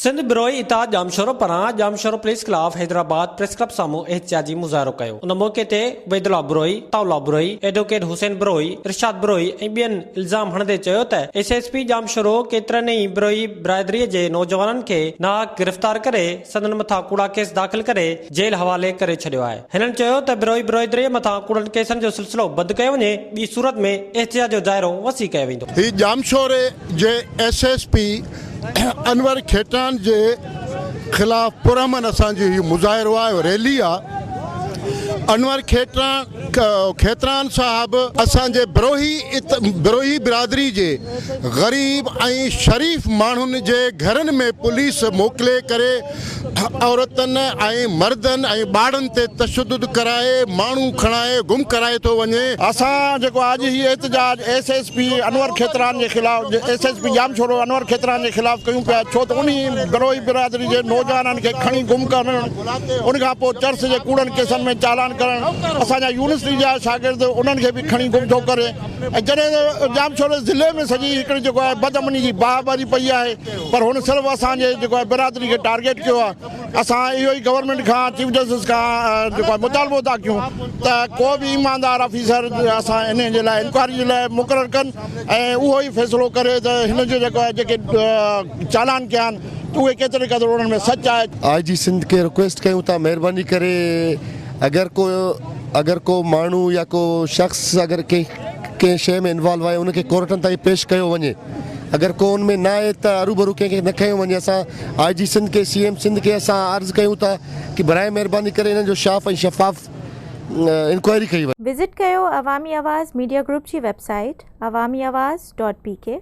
سنڌ بروهي اتحاد ڄامشورو پاران ڄامشورو پوليس خلاف حيدرآباد پريس ڪلب سامهون احتجاجي مظاهرو ڪيو ان موقعي تي عبيدالله بروهي، عطاءالله بروهي، ايڊووڪيٽ حسين بروهي، ارشاد بروهي ۽ ٻين الزام هڻندي چيو ته ايس ايس پي ڄامشورو ڪيترن ئي بروهي برادري جي نوجوانن کي ناحق گرفتار ڪري سندن مٿان ڪوڙا ڪيس داخل ڪري جيل حوالي ڪري ڇڏيو آهي. هنن چيو ته بروهي برادري مٿان ڪوڙن ڪيسن جو سلسلو بند ڪيو وڃي ٻي صورت ۾ احتجاج جو دائرو وسيع ڪيو ويندو. هي ڄامشوري جي S S P Anwar Khetran جي خلاف پرامن اسان جو هي مظاهرو آهي ريلي آهي انور کيٽران کيتران صاحب اسان جي بروهي بروهي برادري جي غريب ۽ شريف ماڻهن جي گهرن ۾ پوليس موڪلي ڪري عورتن ۽ مردن ۽ ٻارڙن تي تشدد ڪرائي ماڻهو کڻائي گم ڪرائي ٿو وڃي. اسان جيڪو اڄ هي احتجاج S S P Anwar Khetran جي خلاف S S P Jamshoro Anwar Khetran جي خلاف ڪيون پيا ڇو ته انهي بروهي برادري جي نوجوانن کي کڻي گم ڪرڻ ان کان پوء چرس جي ڪوڙن ڪيسن ۾ چالان ڪرڻ اسان جا يونيورسٽي جا شاگرد انهن کي به کڻي گم ٿو ڪري ۽ جڏهن ته ڄامشوري ضلعي ۾ سڄي هڪڙي جيڪو آهي بدامني جي باهه ٻري پئي آهي پر هن صرف اسان جي جيڪو آهي برادري کي ٽارگيٽ ڪيو آهي اسان اهو ئي گورنمينٽ کان چيف جسٽس کان جيڪو آهي مطالبو ٿا ڪيون ته ڪو به ايماندار آفيسر اسان انهي جي لاء انڪوائري جي لاء مقرر ڪن ۽ اهو ئي فيصلو ڪري ته هن جو جيڪو آهي جيڪي چالان ڪيا آهن ته اهي ڪيتري قدر انهن ۾ سچ آهي. آء جي سنڌ کي رڪويسٽ ڪيون ٿا مهرباني ڪري اگر ڪو اگر ڪو ماڻهو يا ڪو شخص اگر ڪنهن ڪنهن شيء ۾ انوالو آهي ان کي ڪورٽن تائين پيش ڪيو وڃي اگر ڪو ان ۾ نه آهي ته هروڀرو ڪنهن کي نه کنيو وڃي اسان آء جي سنڌ کي سي ايم سنڌ کي اسان عرض ڪيون ٿا ڪي برائي مهرباني ڪري انهن جو شاف ۽ شفاف انڪوائري ڪئي وڃي. وزٽ ڪيو عوامي آواز ميڊيا گروپ جي web site Awami Awaz dot P K.